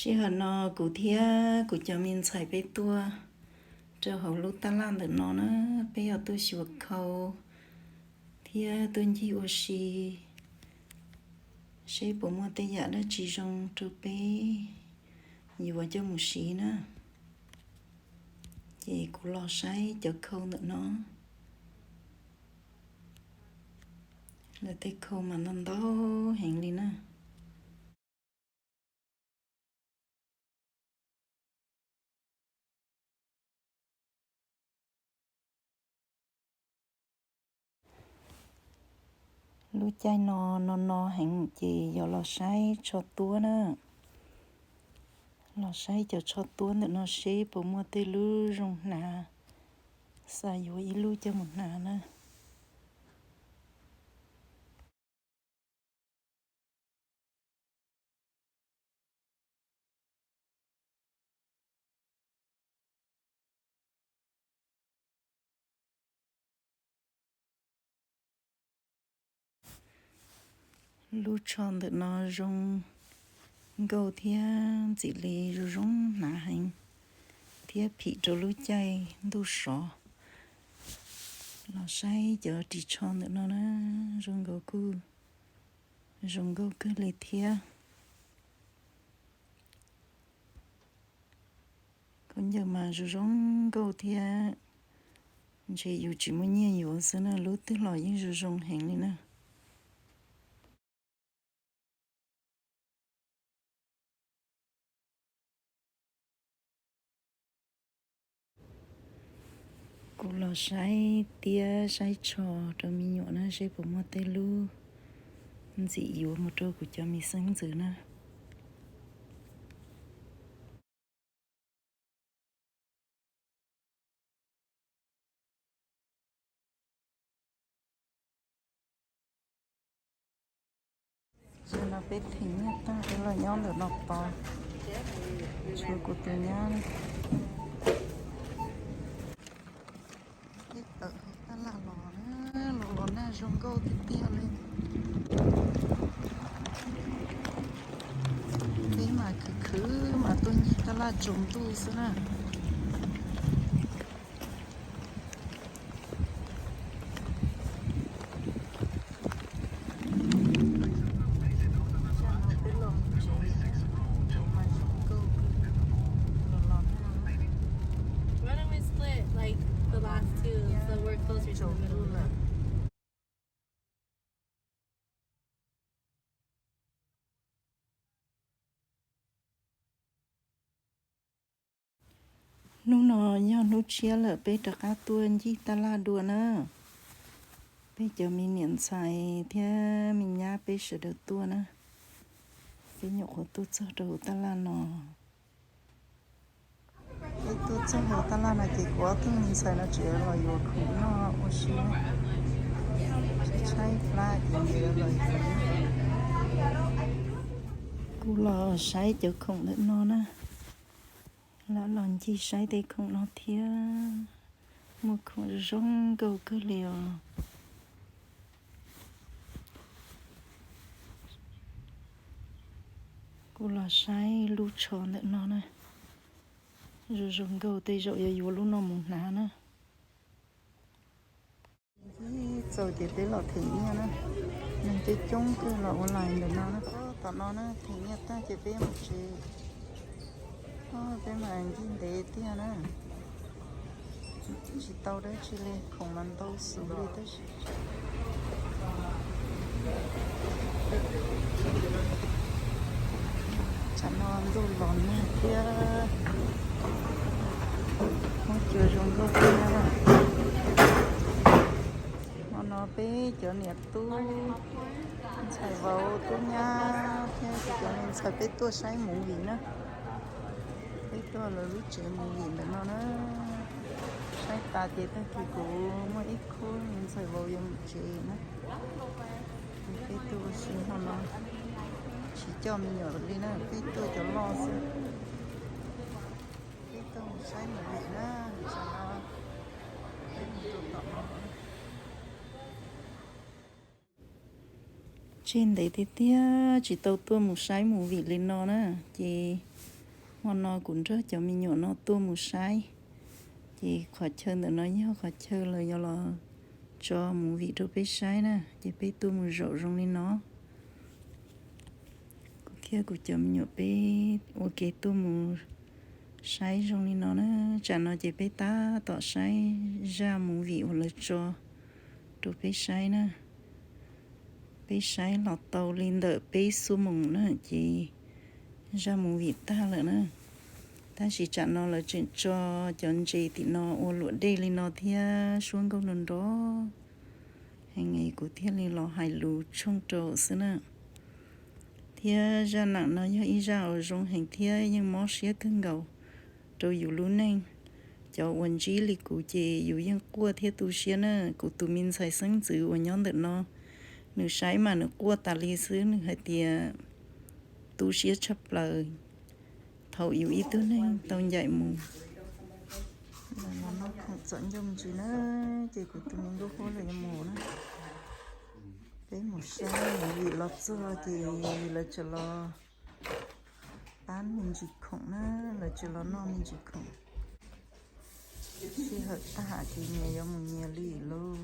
Sij hawm no kuv thiab kuv cov me ntxhais peb tuaj rau hauv lub taj laj ntawm no na, peb yuav tuaj xyuas khau thiab tuaj ncig ua si, seb puas muaj tej yam dab tsi zoo rau peb yuav coj mus siv na. Ces kuv los saib cov khau ntawm no, lawv tej khau mas ntau ntau heev li na. Lub caij no no no heev ces yog los saib tsho tuab na. Los saib cov tsho tuab ntawm no seb puas muaj tej lub zoo hnav, xav yuav ib lub coj mus hnav na. Lub tsho ntawm no zoo nkauj thiab ntxim li zoo zoo hnav heev thiab phim rau lub caij ntuj sov. Los saib cov ris tsho ntawm no na, zoo nkaus kuj zoo nkauj kawg li thiab. Khaub ncaws mas zoo zoo nkauj thiab, ntshe yus tsis muaj nyiaj yuav xwb na, lub twg los yeej zoo zoo heev li na. Kuv los saib tiab saib tsho rau me nyuam na, seb puas muaj tej lub ntxim yuav mus rau kuv cov me xeeb ntxwv na. Zaum no peb them nyiaj tag peb los nyob ntawm no tos, tshuav kuv tus nyab. Peb tawm hauv taj laj los na, los los nag zoo nkauj tiag tiag li. Peb mas khwv khwv mas tuaj ncig taj laj tsaus ntuj xwb na. Why don't we split, like, the last two so we're closer to the middle? Hnub no yog hnub tshiab lawm peb rov qab tuaj ncig taj laj dua na. Peb cov me niam ntxhais thiab me nyab peb sawv daws tuaj na. Peb nyuam qhuav tuaj txog rau hauv taj laj no. Peb tuaj txog hauv taj laj no ces kuv ob tug me ntxhais no tseem los yuav khoom noj ua si na. Tshaib tshaib plab ces nkawd los yuav. Kuv los saib cov khoom ntawm no na. Lawv los ncig saib tej khoom no thiab. Muaj khoom zoo nkauj kawg li os. Kuv los saib lub tsho ntawm no na. Zoo zoo nkauj, tej zaum yuav yuav lub no mus hnav na. Ib txaus ces peb los them nyiaj na. Neeg coob coob kawg los ua line ntawm no na. Tom no na, them nyiaj tag ces peb mus tsev. Peb mas ncig ntev tiag na. Tsis tau dab tsi li, khoom mas ntau xwb li tab sis tsam no ntuj los nag thiab, muaj cua zoo nkauj thiab. Hmo no peb cov niam tub, ntxhais vauv, tub nyab thiab cov ntxhais peb tuaj saib movie na. Peb tuaj lawv lub tsev movie ntawm no na. Saib tas ces tag kis kuv muaj ib khub ntxhais vauv yuav mus tsev na. Peb tuaj ua si hmo no, tsis coj me nyuam li na, peb tuaj cov loj xwb. Peb tuaj mus saib movie na, tsam no peb mus rau tom no. Tseg ntev tiag tiag tsis tau tuaj mus saib movie li no na, ces Hmo no kuv nrog cov me nyuam no tuaj mus saib, ces qhov chaw ntawm no yog qhov chaw lawv yuav los tso movie rau peb saib na, ces peb tuaj mus zaum zoo li no. Kuv thiab kuv cov me nyuam peb ua ke tuaj mus saib zoo li no na. Tsam no ces peb tab tom saib zaj movie uas lawv tso rau peb saib na. Peb saib los tau li ntawm peb xuab moos na ces zaj movie tag lawm na. Tab sis tsam no lawv tseem tso cov ntses tim no ua luam dej li no thiab suab nkauj nrov nrov heev, kuv thiaj li los hais lus tshooj rau xwb na. Thiab zaj nam no yog ib zaj uas zoo heev thiab yeej mob siab kawg nkaus rau yus lub neej. Cov uas ntsib li kuv ces yus yeej quaj thiab tu siab na. Kuv tus me ntxhais xeeb ntxwv uas nyob ntawm no, nws saib mas nws quaj tas li xwb, nws hais tias tu siab tshaj plaws thaum yus ib tug neeg tau ncaim mus. Los noj khoom txom nyem ntsis na, ces kuv tus me nkauj huab lawv yuav mus na. Peb mus saib movie los txog ces lawv tseem los pab me ntsis khoom na, lawv tseem los noj me ntsis khoom. Sij hawm tag ces nyias yuav mus nyias li lauj.